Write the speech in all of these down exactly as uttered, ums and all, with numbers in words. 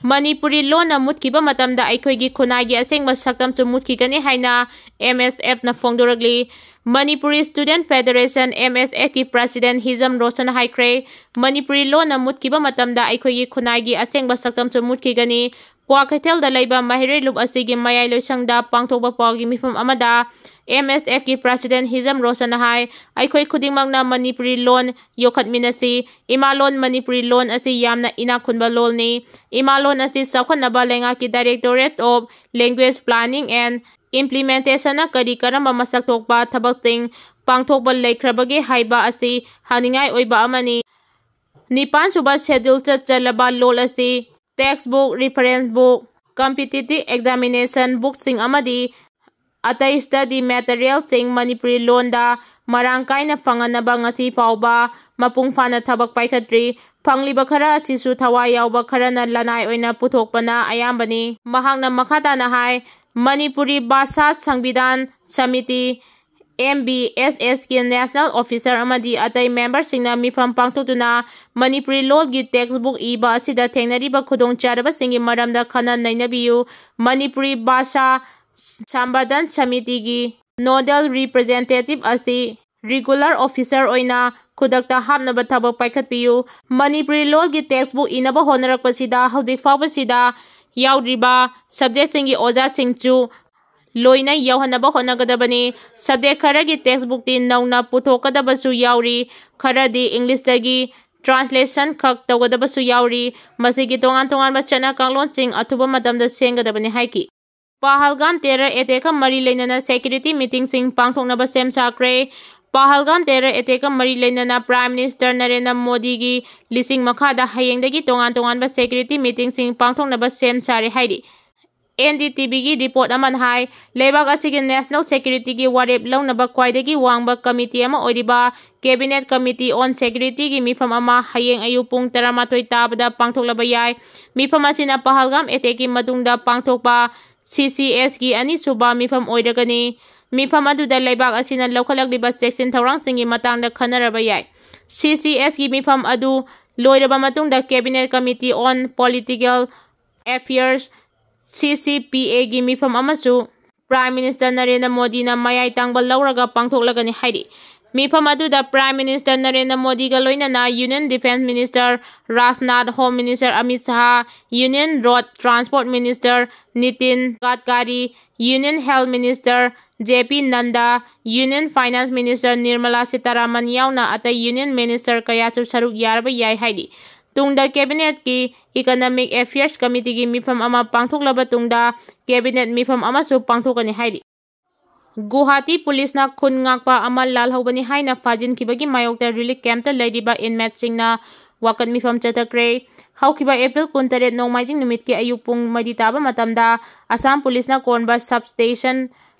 ꯃꯅꯤꯄꯨꯔꯤ ꯂꯣꯟꯅ ꯃꯨꯠꯈꯤꯕ ꯃꯇꯝꯗ ꯑꯩꯈꯣꯏꯒꯤ ꯈꯨꯟꯅꯥꯏꯒꯤ ꯑꯁꯦꯡꯕ ꯁꯛꯇꯝꯁꯨ ꯃꯨꯠꯈꯤꯒꯅꯤ ꯍꯥꯏꯅ M S F ꯅ ꯐꯣꯡꯗꯣꯔꯛꯂꯤ꯫ Manipuri Student Federation, M S F ꯀꯤ President ꯍꯤꯖꯝ ꯔꯣꯁꯟ ꯍꯥꯏꯈ꯭ꯔꯦ, ꯃꯅꯤꯄꯨꯔꯤ ꯂꯣꯟꯅ ꯃꯨꯠꯈꯤꯕ ꯃꯇꯝꯗ ꯑꯩꯈꯣꯏꯒꯤ ꯈꯨꯟꯅꯥꯏꯒꯤ ꯑꯁꯦꯡꯕ ꯁꯛꯇꯝꯁꯨ ꯃꯨꯠꯈꯤꯒꯅꯤ꯫ ꯀ꯭ꯋꯥꯀꯩꯊꯦꯜꯗ ꯂꯩꯕ ꯃꯍꯩꯔꯣꯏ ꯂꯨꯞ ꯑꯁꯤꯒꯤ ꯃꯌꯥꯏ ꯂꯣꯏꯁꯪꯗ ꯄꯥꯡꯊꯣꯛꯄ ꯄꯥꯎꯒꯤ ꯃꯤꯐꯝ ꯑꯃꯗ M S F ꯀꯤ President ꯍꯤꯖꯝ ꯔꯣꯁꯟꯅ ꯍꯥꯏ, ꯑꯩꯈꯣꯏ ꯈꯨꯗꯤꯡꯃꯛꯅ ꯃꯅꯤꯄꯨꯔꯤ ꯂꯣꯟ ꯌꯣꯛꯈꯠꯃꯤꯟꯅꯁꯤ꯫ ꯏꯃꯥ ꯂꯣꯟ ꯃꯅꯤꯄꯨꯔꯤ ꯂꯣꯟ ꯑꯁꯤ ꯌꯥꯝꯅ ꯏꯅꯥꯛ ꯈꯨꯟꯕ ꯂꯣꯜꯅꯤ꯫ ꯏꯃꯥ ꯂꯣꯟ ꯑꯁꯤ ꯆꯥꯎꯈꯠꯅꯕ ꯂꯩꯉꯥꯛꯀꯤ Directorate of Language Planning and Implementation ꯅ ꯀꯔꯤ ꯀꯔꯝꯕ ꯃꯁꯛ ꯊꯣꯛꯄ ꯊꯕꯛꯁꯤꯡ ꯄꯥꯡꯊꯣꯛꯄ ꯂꯩꯈ꯭ꯔꯕꯒꯦ ꯍꯥꯏꯕ ꯑꯁꯤ ꯍꯪꯅꯤꯡꯉꯥꯏ ꯑꯣꯏꯕ ꯑꯃꯅꯤ꯫ ꯅꯤꯄꯥꯟꯁꯨꯕ Schedule ꯆꯠ ꯆꯠꯂꯕ ꯂꯣꯜ ꯑꯁꯤ text book, reference book, competitive examination book ꯁꯤꯡ ꯑꯃꯗꯤ ꯑꯇꯩ study material ꯁꯤꯡ ꯃꯅꯤꯄꯨꯔꯤ ꯂꯣꯟꯗ ꯃꯔꯥꯡ ꯀꯥꯏꯅ ꯐꯪꯍꯟꯅꯕ ꯉꯁꯤ ꯐꯥꯎꯕ ꯃꯄꯨꯡ ꯐꯥꯅ ꯊꯕꯛ ꯄꯥꯏꯈꯠꯇ꯭ꯔꯤ꯫ ꯐꯪꯂꯤꯕ ꯈꯔ ꯑꯁꯤꯁꯨ ꯊꯋꯥꯏ ꯌꯥꯎꯕ ꯈꯔꯅ ꯂꯅꯥꯏ ꯑꯣꯏꯅ ꯄꯨꯊꯣꯛꯄꯅ ꯑꯌꯥꯝꯕꯅꯤ꯫ ꯃꯍꯥꯛꯅ ꯃꯈꯥ ꯇꯥꯅ ꯍꯥꯏ, Manipuri ꯚꯥꯁꯥ ꯁꯪꯕꯤꯙꯥꯟ samiti, M B S S ꯀꯤ National Officer ꯑꯃꯗꯤ ꯑꯇꯩ member ꯁꯤꯡꯅ ꯃꯤꯐꯝ ꯄꯥꯡꯊꯣꯛꯇꯨꯅ ꯃꯅꯤꯄꯨꯔꯤ ꯂꯣꯜꯒꯤ text book ꯏꯕ ꯑꯁꯤꯗ ꯊꯦꯡꯅꯔꯤꯕ ꯈꯨꯗꯣꯡꯆꯥꯗꯕꯁꯤꯡꯒꯤ ꯃꯔꯝꯗ ꯈꯟꯅ ꯅꯩꯅꯕꯤꯌꯨ꯫ ꯃꯅꯤꯄꯨꯔꯤ ꯚꯥꯁꯥ ꯁꯝꯕꯥꯙꯟ ꯁꯃꯤꯇꯤꯒꯤ nodal representative ꯑꯁꯤ regular officer ꯑꯣꯏꯅ ꯈꯨꯗꯛꯇ ꯍꯥꯞꯅꯕ ꯊꯕꯛ ꯄꯥꯏꯈꯠꯄꯤꯌꯨ꯫ ꯃꯅꯤꯄꯨꯔꯤ ꯂꯣꯜꯒꯤ text book ꯏꯅꯕ ꯍꯣꯠꯅꯔꯛꯄꯁꯤꯗ ꯍꯧꯖꯤꯛ ꯐꯥꯎꯕꯁꯤꯗ ꯌꯥꯎꯗ꯭ꯔꯤꯕ subject ꯁꯤꯡꯒꯤ ꯑꯣꯖꯥꯁꯤꯡꯁꯨ ꯂꯣꯏꯅ ꯌꯥꯎꯍꯟꯅꯕ ꯍꯣꯠꯅꯒꯗꯕꯅꯤ꯫ Subject ꯈꯔꯒꯤ text book ꯇꯤ ꯅꯧꯅ ꯄꯨꯊꯣꯛꯀꯗꯕꯁꯨ ꯌꯥꯎꯔꯤ, ꯈꯔꯗꯤ English ꯇꯒꯤ translation ꯈꯛ ꯇꯧꯒꯗꯕꯁꯨ ꯌꯥꯎꯔꯤ꯫ ꯃꯁꯤꯒꯤ ꯇꯣꯉꯥꯟ ꯇꯣꯉꯥꯟꯕ ꯆꯠꯅ ꯀꯥꯡꯂꯣꯟꯁꯤꯡ ꯑꯊꯨꯕ ꯃꯇꯝꯗ ꯁꯦꯝꯒꯗꯕꯅꯤ ꯍꯥꯏꯈꯤ꯫ ꯄꯍꯜꯒꯥꯝ terror attack ꯀ ꯃꯔꯤ ꯂꯩꯅꯅ security meeting ꯁꯤꯡ ꯄꯥꯡꯊꯣꯛꯅꯕ ꯁꯦꯝ ꯁꯥꯈ꯭ꯔꯦ꯫ ꯄꯍꯜꯒꯥꯝ terror attack ꯀ ꯃꯔꯤ ꯂꯩꯅꯅ Prime Minister ꯅꯔꯦꯟꯗ꯭ꯔ ꯃꯣꯗꯤꯒꯤ ꯂꯤꯁꯤꯡ ꯃꯈꯥꯗ ꯍꯌꯦꯡꯗꯒꯤ ꯇꯣꯉꯥꯟ ꯇꯣꯉꯥꯟꯕ security meeting ꯁꯤꯡ ꯄꯥꯡꯊꯣꯛꯅꯕ ꯁꯦꯝ ꯁꯥꯔꯦ ꯍꯥꯏꯔꯤ꯫ N D T V ꯒꯤ report ꯑꯃꯅ ꯍꯥꯏ, ꯂꯩꯕꯥꯛ ꯑꯁꯤꯒꯤ national security ꯒꯤ ꯋꯥꯔꯦꯞ ꯂꯧꯅꯕ ꯈ꯭ꯋꯥꯏꯗꯒꯤ ꯋꯥꯡꯕ committee ꯑꯃ ꯑꯣꯏꯔꯤꯕ Cabinet Committee on Security ꯒꯤ ꯃꯤꯐꯝ ꯑꯃ ꯍꯌꯦꯡ ꯑꯌꯨꯛ ꯄꯨꯡ ꯇꯔꯥꯃꯥꯊꯣꯏ ꯇꯥꯕꯗ ꯄꯥꯡꯊꯣꯛꯂꯕ ꯌꯥꯏ꯫ ꯃꯤꯐꯝ ꯑꯁꯤꯅ ꯄꯍꯜꯒꯥꯝ attack ꯀꯤ ꯃꯇꯨꯡꯗ ꯄꯥꯡꯊꯣꯛꯄ C C S ꯀꯤ ꯑꯅꯤꯁꯨꯕ ꯃꯤꯐꯝ ꯑꯣꯏꯔꯒꯅꯤ꯫ ꯃꯤꯐꯝ ꯑꯗꯨꯗ ꯂꯩꯕꯥꯛ ꯑꯁꯤꯅ ꯂꯧꯈꯠꯂꯛꯂꯤꯕ ꯆꯦꯛꯁꯤꯟ ꯊꯧꯔꯥꯡꯁꯤꯡꯒꯤ ꯃꯇꯥꯡꯗ ꯈꯟꯅꯔꯕ ꯌꯥꯏ꯫ C C S ꯀꯤ ꯃꯤꯐꯝ ꯑꯗꯨ ꯂꯣꯏꯔꯕ ꯃꯇꯨꯡꯗ Cabinet Committee on Political Affairs, C C P A ꯒꯤ ꯃꯤꯐꯝ ꯑꯃꯁꯨ Prime Minister ꯅꯔꯦꯟꯗ꯭ꯔ ꯃꯣꯗꯤꯅ ꯃꯌꯥꯏ ꯇꯥꯡꯕ ꯂꯧꯔꯒ ꯄꯥꯡꯊꯣꯛꯂꯒꯅꯤ ꯍꯥꯏꯔꯤ꯫ ꯃꯤꯐꯝ ꯑꯗꯨꯗ Prime Minister ꯅꯔꯦꯟꯗ꯭ꯔ ꯃꯣꯗꯤꯒ ꯂꯣꯏꯅꯅ Union Defence Minister Rajnath, Home Minister Amit ꯁꯍꯥ, Union Road Transport Minister Nitin ꯒꯗꯀꯥꯔꯤ, Union Health Minister J P Nanda, Union Finance Minister Nirmala Sitharaman ꯌꯥꯎꯅ ꯑꯇꯩ Union Minister ꯀꯌꯥꯁꯨ ꯁꯔꯨꯛ ꯌꯥꯔꯕ ꯌꯥꯏ ꯍꯥꯏꯔꯤ꯫ ꯇꯨꯡꯗ Cabinet ꯀꯤ Economic Affairs Committee ꯒꯤ ꯃꯤꯐꯝ ꯑꯃ ꯄꯥꯡꯊꯣꯛꯂꯕ ꯇꯨꯡꯗ Cabinet ꯃꯤꯐꯝ ꯑꯃꯁꯨ ꯄꯥꯡꯊꯣꯛꯀꯅꯤ ꯍꯥꯏꯔꯤ꯫ ꯒꯨꯋꯥꯍꯥꯇꯤ ꯄꯨꯂꯤꯁꯅ ꯈꯨꯟ ꯉꯥꯛꯄ ꯑꯃ ꯂꯥꯜꯍꯧꯕꯅꯤ ꯍꯥꯏꯅ ꯐꯥꯖꯤꯟꯈꯤꯕꯒꯤ ꯃꯥꯌꯣꯛꯇ relief camp ꯇ ꯂꯩꯔꯤꯕ inmate ꯁꯤꯡꯅ ꯋꯥꯀꯠ ꯃꯤꯐꯝ ꯆꯠꯊꯈ꯭ꯔꯦ꯫ ꯍꯧꯈꯤꯕ April ꯀꯨꯟꯇꯔꯦꯠ ꯅꯣꯡꯃꯥꯏꯖꯤꯡ ꯅꯨꯃꯤꯠꯀꯤ ꯑꯌꯨꯛ ꯄꯨꯡ ꯃꯔꯤ ꯇꯥꯕ ꯃꯇꯝꯗ ꯑꯁꯥꯝ ꯄꯨꯂꯤꯁꯅ ꯀꯣꯟꯕ sub station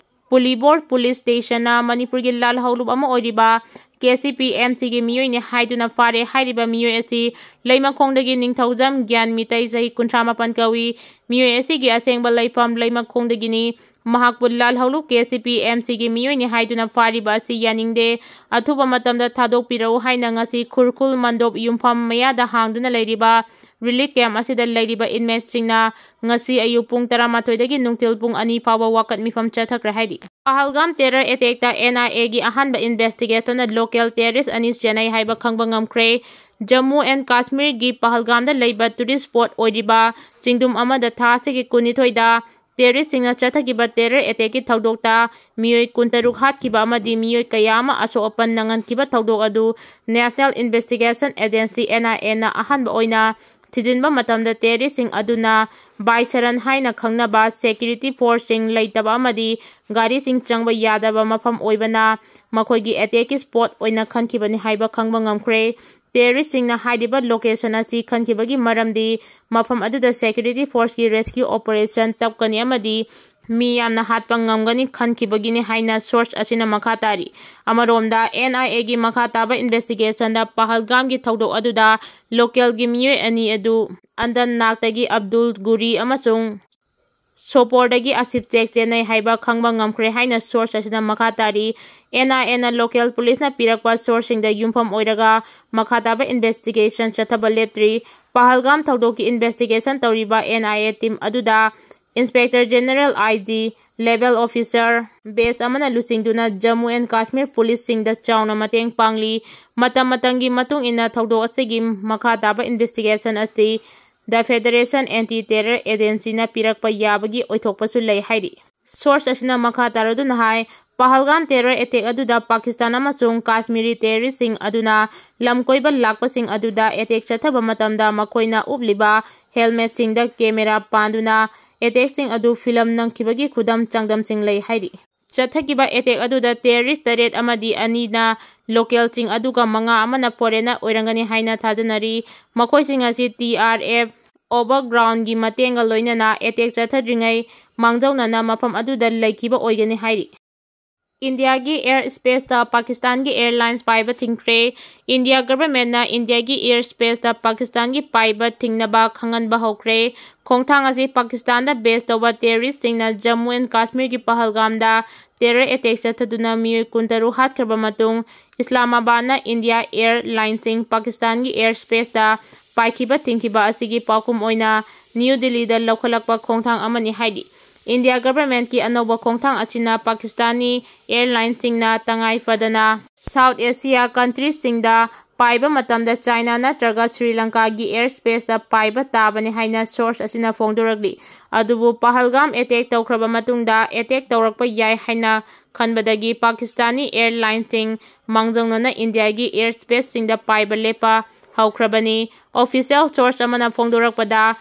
ꯄꯨꯂꯤꯕꯣꯔ ꯄꯨꯂꯤꯁ ꯁ꯭ꯇꯦꯁꯟꯅ ꯃꯅꯤꯄꯨꯔꯒꯤ ꯂꯥꯜꯍꯧꯂꯨꯞ ꯑꯃ ꯑꯣꯏꯔꯤꯕ K C P M C ꯒꯤ ꯃꯤꯑꯣꯏꯅꯤ ꯍꯥꯏꯗꯨꯅ ꯐꯥꯔꯦ꯫ ꯍꯥꯏꯔꯤꯕ ꯃꯤꯑꯣꯏ ꯑꯁꯤ ꯂꯩꯃꯈꯣꯡꯗꯒꯤ ꯅꯤꯡꯊꯧꯖꯝ ꯒ꯭ꯌꯥꯟ ꯃꯤꯇꯩ, ꯆꯍꯤ ꯀꯨꯟꯊ꯭ꯔꯥ ꯃꯥꯄꯟ ꯀꯧꯏ꯫ ꯃꯤꯑꯣꯏ ꯑꯁꯤꯒꯤ ꯑꯁꯦꯡꯕ ꯂꯩꯐꯝ ꯂꯩꯃꯈꯣꯡꯗꯒꯤꯅꯤ꯫ ꯃꯍꯥꯛꯄꯨ ꯂꯥꯜꯍꯧꯂꯨꯞ K C P M C ꯒꯤ ꯃꯤꯑꯣꯏꯅꯤ ꯍꯥꯏꯗꯨꯅ ꯐꯥꯔꯤꯕ ꯑꯁꯤ ꯌꯥꯅꯤꯡꯗꯦ꯫ ꯑꯊꯨꯕ ꯃꯇꯝꯗ ꯊꯥꯗꯣꯛꯄꯤꯔꯛꯎ ꯍꯥꯏꯅ ꯉꯁꯤ ꯈꯨꯔꯈꯨꯜ ꯃꯟꯗꯣꯞ ꯌꯨꯝꯐꯝ ꯃꯌꯥꯗ ꯍꯥꯡꯗꯨꯅ ꯂꯩꯔꯤꯕ relief camp ꯑꯁꯤꯗ ꯂꯩꯔꯤꯕ inmate ꯁꯤꯡꯅ ꯉꯁꯤ ꯑꯌꯨꯛ ꯄꯨꯡ ꯇꯔꯥꯃꯥꯊꯣꯏꯗꯒꯤ ꯅꯨꯡꯊꯤꯜ ꯄꯨꯡ ꯑꯅꯤ ꯐꯥꯎꯕ ꯋꯥꯀꯠ ꯃꯤꯐꯝ ꯆꯠꯊꯈ꯭ꯔꯦ ꯍꯥꯏꯔꯤ꯫ ꯄꯍꯜꯒꯥꯝ terror attack ꯇ N I A ꯒꯤ ꯑꯍꯥꯟꯕ investigation ꯗ local terrorist ꯑꯅꯤ ꯆꯦꯟꯅꯩ ꯍꯥꯏꯕ ꯈꯪꯕ ꯉꯝꯈ꯭ꯔꯦ꯫ ꯖꯝꯃꯨ and ꯀꯥꯁꯃꯤꯔꯒꯤ ꯄꯍꯜꯒꯥꯝꯗ ꯂꯩꯕ tourist spot ꯑꯣꯏꯔꯤꯕ ꯆꯤꯡꯗꯨꯝ ꯑꯃꯗ ꯊꯥ ꯑꯁꯤꯒꯤ ꯀꯨꯟꯅꯤꯊꯣꯏꯗ terrorist ꯁꯤꯡꯅ ꯆꯠꯊꯈꯤꯕ terror attack ꯀꯤ ꯊꯧꯗꯣꯛꯇ ꯃꯤꯑꯣꯏ ꯀꯨꯟꯇꯔꯨꯛ ꯍꯥꯠꯈꯤꯕ ꯑꯃꯗꯤ ꯃꯤꯑꯣꯏ ꯀꯌꯥ ꯑꯃ ꯑꯁꯣꯛ ꯑꯄꯟ ꯅꯪꯍꯟꯈꯤꯕ ꯊꯧꯗꯣꯛ ꯑꯗꯨ National Investigation Agency, N I A ꯅ ꯑꯍꯥꯟꯕ ꯑꯣꯏꯅ ꯊꯤꯖꯤꯟꯕ ꯃꯇꯝꯗ terrorist ꯁꯤꯡ ꯑꯗꯨꯅ ꯕꯥꯏꯁꯔꯟ ꯍꯥꯏꯅ ꯈꯪꯅꯕ security force ꯁꯤꯡ ꯂꯩꯇꯕ ꯑꯃꯗꯤ ꯒꯥꯔꯤꯁꯤꯡ ꯆꯪꯕ ꯌꯥꯗꯕ ꯃꯐꯝ ꯑꯣꯏꯕꯅ ꯃꯈꯣꯏꯒꯤ attack ꯀꯤ spot ꯑꯣꯏꯅ ꯈꯟꯈꯤꯕꯅꯤ ꯍꯥꯏꯕ ꯈꯪꯕ ꯉꯝꯈ꯭ꯔꯦ꯫ Terrorist ꯁꯤꯡꯅ ꯍꯥꯏꯔꯤꯕ location ꯑꯁꯤ ꯈꯟꯈꯤꯕꯒꯤ ꯃꯔꯝꯗꯤ ꯃꯐꯝ ꯑꯗꯨꯗ security force ꯀꯤ rescue operation ꯇꯞꯀꯅꯤ ꯑꯃꯗꯤ ꯃꯤ ꯌꯥꯝꯅ ꯍꯥꯠꯄ ꯉꯝꯒꯅꯤ ꯈꯟꯈꯤꯕꯒꯤꯅꯤ ꯍꯥꯏꯅ source ꯑꯁꯤꯅ ꯃꯈꯥ ꯇꯥꯔꯤ꯫ ꯑꯃꯔꯣꯝꯗ, N I A ꯒꯤ ꯃꯈꯥ ꯇꯥꯕ investigation ꯗ ꯄꯍꯜꯒꯥꯝꯒꯤ ꯊꯧꯗꯣꯛ ꯑꯗꯨꯗ local ꯒꯤ ꯃꯤꯑꯣꯏ ꯑꯅꯤ ꯑꯗꯨ ꯑꯟꯗꯟꯅꯥꯒꯇꯒꯤ ꯑꯕꯗꯨꯜ ꯒꯨꯔꯤ ꯑꯃꯁꯨꯡ ꯁꯣꯄꯣꯔꯗꯒꯤ ꯑꯁꯤꯞ ꯆꯦꯛ ꯆꯦꯟꯅꯩ ꯍꯥꯏꯕ ꯈꯪꯕ ꯉꯝꯈ꯭ꯔꯦ ꯍꯥꯏꯅ source ꯑꯁꯤꯅ ꯃꯈꯥ ꯇꯥꯔꯤ꯫ ꯑꯦꯟ ꯑꯥꯏ ꯑꯦꯅ local policeꯅ ꯄꯤꯔꯛꯄ sourceꯁꯤꯡꯗ ꯌꯨꯝꯐꯝ ꯑꯣꯏꯔꯒ ꯃꯈꯥ ꯇꯥꯕ investigation ꯆꯠꯊꯕ ꯂꯦꯞꯇ꯭ꯔꯤ꯫ ꯄꯍꯜꯒꯥꯝ ꯊꯧꯗꯣꯛꯀꯤ investigation ꯇꯧꯔꯤꯕ ꯑꯦꯟ ꯑꯥꯏ ꯑꯦ team ꯑꯗꯨꯗ Inspector General, I G level officer batch ꯑꯃꯅ ꯂꯨꯆꯤꯡꯗꯨꯅ Jammu and Kashmir policeꯁꯤꯡꯗ ꯆꯥꯎꯅ ꯃꯇꯦꯡ ꯄꯥꯡꯂꯤ꯫ ꯃꯇꯝ ꯃꯇꯝꯒꯤ ꯃꯇꯨꯡ ꯏꯟꯅ ꯊꯧꯗꯣꯛ ꯑꯁꯤꯒꯤ ꯃꯈꯥ ꯇꯥꯕ investigation ꯑꯁꯤ The Federation Anti-Terror Agencyꯅ ꯄꯤꯔꯛꯄ ꯌꯥꯕꯒꯤ ꯑꯣꯏꯊꯣꯛꯄꯁꯨ ꯂꯩ ꯍꯥꯏꯔꯤ꯫ Source ꯑꯁꯤꯅ ꯃꯈꯥ ꯇꯥꯔꯗꯨꯅ ꯍꯥꯏ, ꯄꯍꯜꯒꯥꯝ terror attack ꯑꯗꯨꯗ ꯄꯥꯀꯤꯁꯇꯥꯟ ꯑꯃꯁꯨꯡ ꯀꯥꯁꯃꯤꯔꯤ terroristꯁꯤꯡ ꯑꯗꯨꯅ ꯂꯝ ꯀꯣꯏꯕ ꯂꯥꯛꯄꯁꯤꯡ ꯑꯗꯨꯗ attack ꯆꯠꯊꯕ ꯃꯇꯝꯗ ꯃꯈꯣꯏꯅ ꯎꯞꯂꯤꯕ helmetꯁꯤꯡꯗ camera ꯄꯥꯟꯗꯨꯅ attackꯁꯤꯡ ꯑꯗꯨ film ꯅꯝꯈꯤꯕꯒꯤ ꯈꯨꯗꯝ ꯆꯥꯡꯗꯝꯁꯤꯡ ꯂꯩ ꯍꯥꯏꯔꯤ꯫ ꯆꯠꯊꯈꯤꯕ attack ꯑꯗꯨꯗ terrorist ꯇꯔꯦꯠ ꯑꯃꯗꯤ ꯑꯅꯤꯅ localꯁꯤꯡ ꯑꯗꯨꯒ ꯃꯉꯥ ꯑꯃꯅ foreigner ꯑꯣꯏꯔꯝꯒꯅꯤ ꯍꯥꯏꯅ ꯊꯥꯖꯅꯔꯤ꯫ ꯃꯈꯣꯏꯁꯤꯡ ꯑꯁꯤ T R F overgroundꯒꯤ ꯃꯇꯦꯡꯒ ꯂꯣꯏꯅꯅ attack ꯆꯠꯊꯗ꯭ꯔꯤꯉꯩ ꯃꯥꯡꯖꯧꯅꯅ ꯃꯐꯝ ꯑꯗꯨꯗ ꯂꯩꯈꯤꯕ ꯑꯣꯏꯒꯅꯤ ꯍꯥꯏꯔꯤ꯫ ꯏꯟꯗꯤꯌꯥꯒꯤ air spaceꯇ ꯄꯥꯀꯤꯁꯇꯥꯟꯒꯤ airlines ꯄꯥꯏꯕ ꯊꯤꯡꯈ꯭ꯔꯦ꯫ ꯏꯟꯗꯤꯌꯥ governmentꯅ ꯏꯟꯗꯤꯌꯥꯒꯤ air spaceꯇ ꯄꯥꯀꯤꯁꯇꯥꯟꯒꯤ ꯄꯥꯏꯕ ꯊꯤꯡꯅꯕ ꯈꯪꯍꯟꯕ ꯍꯧꯈ꯭ꯔꯦ꯫ ꯈꯣꯡꯊꯥꯡ ꯑꯁꯤ ꯄꯥꯀꯤꯁꯇꯥꯟꯗ base ꯇꯧꯕ terroristꯁꯤꯡꯅ Jammu and Kashmirꯒꯤ ꯄꯍꯜꯒꯥꯝꯗ terror attack ꯆꯠꯊꯗꯨꯅ ꯃꯤꯑꯣꯏ ꯀꯨꯟꯇꯔꯨꯛ ꯍꯥꯠꯈ꯭ꯔꯕ ꯃꯇꯨꯡ, ꯏꯁꯂꯥꯃꯥꯕꯥꯗꯅ ꯏꯟꯗꯤꯌꯥ airlinesꯁꯤꯡ ꯄꯥꯀꯤꯁꯇꯥꯟꯒꯤ air spaceꯇ ꯄꯥꯏꯈꯤꯕ ꯊꯤꯡꯈꯤꯕ ꯑꯁꯤꯒꯤ ꯄꯥꯎꯈꯨꯝ ꯑꯣꯏꯅ ꯅ꯭ꯌꯨ ꯗꯤꯜꯂꯤꯗ ꯂꯧꯈꯠꯂꯛꯄ ꯈꯣꯡꯊꯥꯡ ꯑꯃꯅꯤ ꯍꯥꯏꯔꯤ꯫ ꯏꯟꯗꯤꯌꯥ governmentꯀꯤ ꯑꯅꯧꯕ ꯈꯣꯡꯊꯥꯡ ꯑꯁꯤꯅ ꯄꯥꯀꯤꯁꯇꯥꯅꯤ airlinesꯁꯤꯡꯅ ꯇꯉꯥꯏ ꯐꯗꯅ South Asia countriesꯁꯤꯡꯗ ꯄꯥꯏꯕ ꯃꯇꯝꯗ China ꯅꯠꯇ꯭ꯔꯒ ꯁ꯭ꯔꯤ ꯂꯪꯀꯥꯒꯤ air spaceꯇ ꯄꯥꯏꯕ ꯇꯥꯕꯅꯤ ꯍꯥꯏꯅ source ꯑꯁꯤꯅ ꯐꯣꯡꯗꯣꯔꯛꯂꯤ꯫ ꯑꯗꯨꯕꯨ ꯄꯍꯜꯒꯥꯝ attack ꯇꯧꯈ꯭ꯔꯕ ꯃꯇꯨꯡꯗ attack ꯇꯧꯔꯛꯄ ꯌꯥꯏ ꯍꯥꯏꯅ ꯈꯟꯕꯗꯒꯤ ꯄꯥꯀꯤꯁꯇꯥꯅꯤ airlinesꯁꯤꯡ ꯃꯥꯡꯖꯧꯅꯅ ꯏꯟꯗꯤꯌꯥꯒꯤ air spaceꯁꯤꯡꯗ ꯄꯥꯏꯕ ꯂꯦꯞꯄ ꯍꯧꯈ꯭ꯔꯕꯅꯤ꯫ Official source ꯑꯃꯅ ꯐꯣꯡꯗꯣꯔꯛꯄꯗ,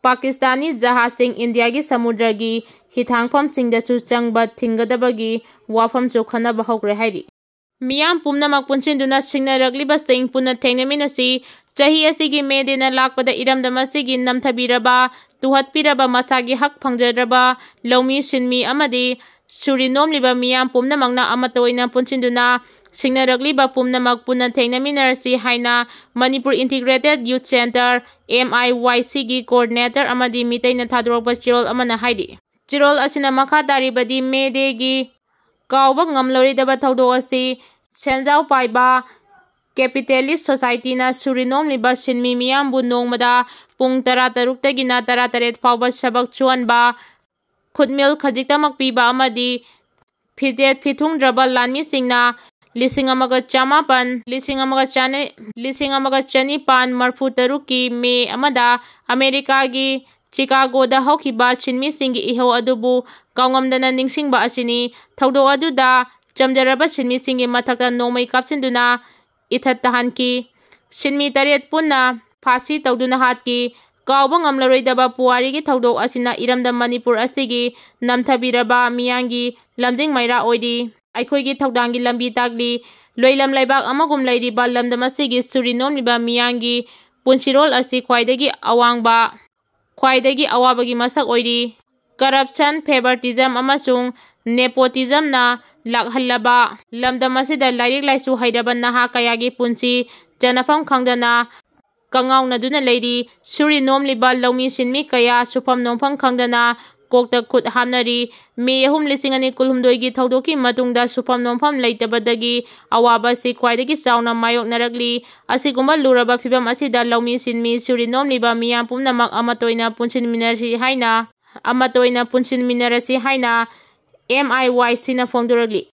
ꯄꯥꯀꯤꯁꯇꯥꯅꯤ ꯖꯍꯥꯖꯁꯤꯡ ꯏꯟꯗꯤꯌꯥꯒꯤ ꯁꯃꯨꯗ꯭ꯔꯒꯤ ꯍꯤꯊꯥꯡꯐꯝꯁꯤꯡꯗꯁꯨ ꯆꯪꯕ ꯊꯤꯡꯒꯗꯕꯒꯤ ꯋꯥꯐꯝꯁꯨ ꯈꯟꯅꯕ ꯍꯧꯈ꯭ꯔꯦ ꯍꯥꯏꯔꯤ꯫ ꯃꯤꯌꯥꯝ ꯄꯨꯝꯅꯃꯛ ꯄꯨꯟꯁꯤꯟꯗꯨꯅ ꯁꯤꯡꯅꯔꯛꯂꯤꯕꯁꯤꯡ ꯄꯨꯟꯅ ꯊꯦꯡꯅꯃꯤꯟꯅꯁꯤ꯫ ꯆꯍꯤ ꯑꯁꯤꯒꯤ May Dayꯅ ꯂꯥꯛꯄꯗ ꯏꯔꯝꯗꯝ ꯑꯁꯤꯒꯤ ꯅꯝꯊꯕꯤꯔꯕ, ꯇꯨꯍꯠꯄꯤꯔꯕ ꯃꯁꯥꯒꯤ ꯍꯛ ꯐꯪꯖꯗ꯭ꯔꯕ ꯂꯧꯃꯤ ꯁꯤꯟꯃꯤ ꯑꯃꯗꯤ ꯁꯨꯔꯤ ꯅꯣꯝꯂꯤꯕ ꯃꯤꯌꯥꯝ ꯄꯨꯝꯅꯃꯛꯅ ꯑꯃꯠꯇ ꯑꯣꯏꯅ ꯄꯨꯟꯁꯤꯟꯗꯨꯅ ꯁꯤꯡꯅꯔꯛꯂꯤꯕ ꯄꯨꯝꯅꯃꯛ ꯄꯨꯟꯅ ꯊꯦꯡꯅꯃꯤꯟꯅꯔꯁꯤ ꯍꯥꯏꯅ Manipur Integrated Youth Centre, M I Y Cꯒꯤ coordinator ꯑꯃꯗꯤ ꯃꯤꯇꯩꯅ ꯊꯥꯗꯣꯔꯛꯄ ꯆꯦꯔꯣꯜ ꯑꯃꯅ ꯍꯥꯏꯔꯤ꯫ ꯆꯦꯔꯣꯜ ꯑꯁꯤꯅ ꯃꯈꯥ ꯇꯥꯔꯤꯕꯗꯤ May Dayꯒꯤ ꯀꯥꯎꯕ ꯉꯝꯂꯔꯣꯏꯗꯕ ꯊꯧꯗꯣꯛ ꯑꯁꯤ ꯁꯦꯟꯖꯥꯎ ꯄꯥꯏꯕ capitalist societyꯅ ꯁꯨꯔꯤ ꯅꯣꯝꯂꯤꯕ ꯁꯤꯟꯃꯤ ꯃꯤꯌꯥꯝꯕꯨ ꯅꯣꯡꯃꯗ ꯄꯨꯡ ꯇꯔꯥ ꯇꯔꯨꯛꯇꯒꯤꯅ ꯇꯔꯥ ꯇꯔꯦꯠ ꯐꯥꯎꯕ ꯊꯕꯛ ꯁꯨꯍꯟꯕ, ꯈꯨꯠꯃꯤꯜ ꯈꯖꯤꯛꯇꯃꯛ ꯄꯤꯕ ꯑꯃꯗꯤ ꯐꯤꯖꯦꯠ ꯐꯤꯊꯨꯡꯗ꯭ꯔꯕ ꯂꯥꯟꯃꯤꯁꯤꯡꯅ ꯂꯤꯁꯤꯡ ꯑꯃꯒ ꯆꯃꯥꯄꯟ, ꯂꯤꯁꯤꯡ ꯑꯃꯒ ꯆꯅꯤ, ꯂꯤꯁꯤꯡ ꯑꯃꯒ ꯆꯅꯤꯄꯥꯟ ꯃꯔꯤꯐꯨ ꯇꯔꯨꯛꯀꯤ ꯃꯦ ꯑꯃꯗ ꯑꯃꯦꯔꯤꯀꯥꯒꯤ ꯆꯤꯀꯥꯒꯣꯗ ꯍꯧꯈꯤꯕ ꯁꯤꯟꯃꯤꯁꯤꯡꯒꯤ ꯏꯍꯧ ꯑꯗꯨꯕꯨ ꯀꯥꯎꯉꯝꯗꯅ ꯅꯤꯡꯁꯤꯡꯕ ꯑꯁꯤꯅꯤ꯫ ꯊꯧꯗꯣꯛ ꯑꯗꯨꯗ ꯆꯝꯖꯔꯕ ꯁꯤꯟꯃꯤꯁꯤꯡꯒꯤ ꯃꯊꯛꯇ ꯅꯣꯡꯃꯩ ꯀꯥꯞꯁꯤꯟꯗꯨꯅ ꯏꯊꯠ ꯇꯥꯍꯟꯈꯤ꯫ ꯁꯤꯟꯃꯤ ꯇꯔꯦꯠ ꯄꯨꯟꯅ ꯐꯥꯁꯤ ꯇꯧꯗꯨꯅ ꯍꯥꯠꯈꯤ꯫ ꯀꯥꯎꯕ ꯉꯝꯂꯔꯣꯏꯗꯕ ꯄꯨꯋꯥꯔꯤꯒꯤ ꯊꯧꯗꯣꯛ ꯑꯁꯤꯅ ꯏꯔꯝꯗꯝ ꯃꯅꯤꯄꯨꯔ ꯑꯁꯤꯒꯤ ꯅꯝꯊꯕꯤꯔꯕ ꯃꯤꯌꯥꯝꯒꯤ ꯂꯝꯖꯤꯡ ꯃꯩꯔꯥ ꯑꯣꯏꯔꯤ꯫ ꯑꯩꯈꯣꯏꯒꯤ ꯊꯧꯗꯥꯡꯒꯤ ꯂꯝꯕꯤ ꯇꯥꯛꯂꯤ꯫ ꯂꯣꯏꯂꯝ ꯂꯩꯕꯥꯛ ꯑꯃꯒꯨꯝ ꯂꯩꯔꯤꯕ ꯂꯝꯗꯝ ꯑꯁꯤꯒꯤ ꯁꯨꯔꯤ ꯅꯣꯝꯂꯤꯕ ꯃꯤꯌꯥꯝꯒꯤ ꯄꯨꯟꯁꯤꯔꯣꯜ ꯑꯁꯤ ꯈ꯭ꯋꯥꯏꯗꯒꯤ ꯑꯋꯥꯡꯕ, ꯈ꯭ꯋꯥꯏꯗꯒꯤ ꯑꯋꯥꯕꯒꯤ ꯃꯁꯛ ꯑꯣꯏꯔꯤ꯫ Corruption, favoritism ꯑꯃꯁꯨꯡ nepotismꯅ ꯂꯥꯛꯍꯜꯂꯕ ꯂꯝꯗꯝ ꯑꯁꯤꯗ ꯂꯥꯏꯔꯤꯛ ꯂꯥꯏꯁꯨ ꯍꯩꯔꯕ ꯅꯍꯥ ꯀꯌꯥꯒꯤ ꯄꯨꯟꯁꯤ ꯆꯟꯅꯐꯝ ꯈꯪꯗꯅ ꯀꯉꯥꯎꯅꯗꯨꯅ ꯂꯩꯔꯤ꯫ ꯁꯨꯔꯤ ꯅꯣꯝꯂꯤꯕ ꯂꯧꯃꯤ ꯁꯤꯟꯃꯤ ꯀꯌꯥ ꯁꯨꯐꯝ ꯅꯣꯝꯐꯝ ꯈꯪꯗꯅ ꯀꯣꯛꯇ ꯈꯨꯠ ꯍꯥꯞꯅꯔꯤ꯫ ꯃꯦ ꯑꯍꯨꯝ, ꯂꯤꯁꯤꯡ ꯑꯅꯤ ꯀꯨꯟꯍꯨꯝꯗꯣꯏꯒꯤ ꯊꯧꯗꯣꯛꯀꯤ ꯃꯇꯨꯡꯗ ꯁꯨꯐꯝ ꯅꯣꯝꯐꯝ ꯂꯩꯇꯕꯗꯒꯤ ꯑꯋꯥꯕ ꯑꯁꯤ ꯈ꯭ꯋꯥꯏꯗꯒꯤ ꯆꯥꯎꯅ ꯃꯥꯌꯣꯛꯅꯔꯛꯂꯤ꯫ ꯑꯁꯤꯒꯨꯝꯕ ꯂꯨꯔꯕ ꯐꯤꯚꯝ ꯑꯁꯤꯗ ꯂꯧꯃꯤ ꯁꯤꯟꯃꯤ ꯁꯨꯔꯤ ꯅꯣꯝꯂꯤꯕ ꯃꯤꯌꯥꯝ ꯄꯨꯝꯅꯃꯛ ꯑꯃꯠꯇ ꯑꯣꯏꯅ ꯄꯨꯟꯁꯤꯟꯃꯤꯟꯅꯔꯁꯤ ꯍꯥꯏꯅ, ꯑꯃꯠꯇ ꯑꯣꯏꯅ ꯄꯨꯟꯁꯤꯟꯃꯤꯟꯅꯔꯁꯤ ꯍꯥꯏꯅ M I Y Cꯅ ꯐꯣꯡꯗꯣꯔꯛꯂꯤ꯫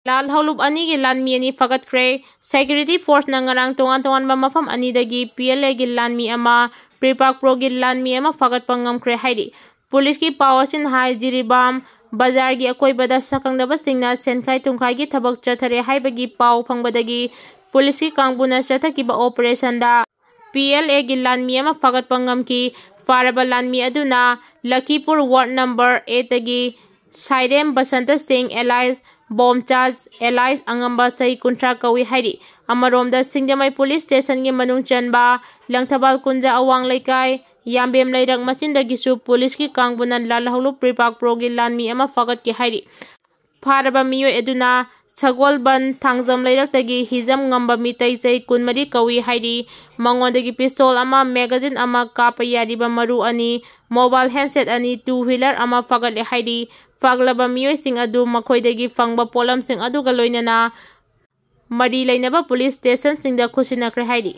ꯂꯥꯜ ꯍꯧꯂꯨꯞ ꯑꯅꯤꯒꯤ ꯂꯥꯟꯃꯤ ꯑꯅꯤ ꯐꯥꯒꯠꯈ꯭ꯔꯦ꯫ Security forceꯅ ꯉꯔꯥꯡ ꯇꯣꯉꯥꯟ ꯇꯣꯉꯥꯟꯕ ꯃꯐꯝ ꯑꯅꯤꯗꯒꯤ P L Aꯒꯤ ꯂꯥꯟꯃꯤ ꯑꯃ, ꯄ꯭ꯔꯤꯄꯥꯛ ꯄ꯭ꯔꯣꯒꯤ ꯂꯥꯟꯃꯤ ꯑꯃ ꯐꯥꯒꯠꯄ ꯉꯝꯈ꯭ꯔꯦ ꯍꯥꯏꯔꯤ꯫ ꯄꯨꯂꯤꯁꯀꯤ ꯄꯥꯎ ꯑꯁꯤꯅ ꯍꯥꯏ, ꯖꯤꯔꯤꯕꯥꯝ ꯕꯖꯥꯔꯒꯤ ꯑꯀꯣꯏꯕꯗ ꯁꯛꯈꯪꯗꯕꯁꯤꯡꯅ ꯁꯦꯟꯈꯥꯏ ꯊꯨꯝꯈꯥꯏꯒꯤ ꯊꯕꯛ ꯆꯠꯊꯔꯦ ꯍꯥꯏꯕꯒꯤ ꯄꯥꯎ ꯐꯪꯕꯗꯒꯤ ꯄꯨꯂꯤꯁꯀꯤ ꯀꯥꯡꯕꯨꯅ ꯆꯠꯊꯈꯤꯕ operationꯗ P L Aꯒꯤ ꯂꯥꯟꯃꯤ ꯑꯃ ꯐꯥꯒꯠꯄ ꯉꯝꯈꯤ꯫ ꯐꯥꯔꯕ ꯂꯥꯟꯃꯤ ꯑꯗꯨꯅ ꯂꯈꯤꯄꯨꯔ ward number eightꯇꯒꯤ ꯁꯥꯏꯔꯦꯝ ꯕꯁꯟꯇ ꯁꯤꯡ alias ꯕꯣꯝꯆꯥꯖ alias ꯑꯉꯝꯕ, ꯆꯍꯤ ꯀꯨꯟꯊ꯭ꯔꯥ ꯀꯧꯏ ꯍꯥꯏꯔꯤ꯫ ꯑꯃꯔꯣꯝꯗ, ꯁꯤꯡꯖꯃꯩ police stationꯒꯤ ꯃꯅꯨꯡ ꯆꯟꯕ ꯂꯪꯊꯕꯥꯜ ꯀꯨꯟꯖ ꯑꯋꯥꯡ ꯂꯩꯀꯥꯏ, ꯌꯥꯝꯕꯦꯝ ꯂꯩꯔꯛ ꯃꯆꯤꯟꯗꯒꯤꯁꯨ ꯄꯨꯂꯤꯁꯀꯤ ꯀꯥꯡꯕꯨꯅ ꯂꯥꯜꯍꯧꯂꯨꯞ ꯄ꯭ꯔꯤꯄꯥꯛ ꯄ꯭ꯔꯣꯒꯤ ꯂꯥꯟꯃꯤ ꯑꯃ ꯐꯥꯒꯠꯈꯤ ꯍꯥꯏꯔꯤ꯫ ꯐꯥꯔꯕ ꯃꯤꯑꯣꯏ ꯑꯗꯨꯅ ꯁꯒꯣꯜꯕꯟ ꯊꯥꯡꯖꯝ ꯂꯩꯔꯛꯇꯒꯤ ꯍꯤꯖꯝ ꯉꯝꯕ ꯃꯤꯇꯩ ꯆꯍꯤ ꯀꯨꯟꯃꯔꯤ ꯀꯧꯏ ꯍꯥꯏꯔꯤ꯫ ꯃꯉꯣꯟꯗꯒꯤ ꯄꯤꯁꯇꯣꯜ ꯑꯃ, ꯃꯦꯒꯥꯖꯤꯟ ꯑꯃ, ꯀꯥꯞꯄ ꯌꯥꯔꯤꯕ ꯃꯔꯨ ꯑꯅꯤ, ꯃꯣꯕꯥꯏꯜ ꯍꯦꯟꯁꯦꯠ ꯑꯅꯤ, ꯇꯨ ꯋꯤꯂꯔ ꯑꯃ ꯐꯥꯒꯠꯂꯦ ꯍꯥꯏꯔꯤ꯫ ꯐꯥꯒꯠꯂꯕ ꯃꯤꯑꯣꯏꯁꯤꯡ ꯑꯗꯨ ꯃꯈꯣꯏꯗꯒꯤ ꯐꯪꯕ ꯄꯣꯠꯂꯝꯁꯤꯡ ꯑꯗꯨꯒ ꯂꯣꯏꯅꯅ ꯃꯔꯤ ꯂꯩꯅꯕ ꯄꯨꯂꯤꯁ ꯁ꯭ꯇꯦꯁꯟꯁꯤꯡꯗ ꯈꯨꯠꯁꯤꯟꯅꯈ꯭ꯔꯦ ꯍꯥꯏꯔꯤ꯫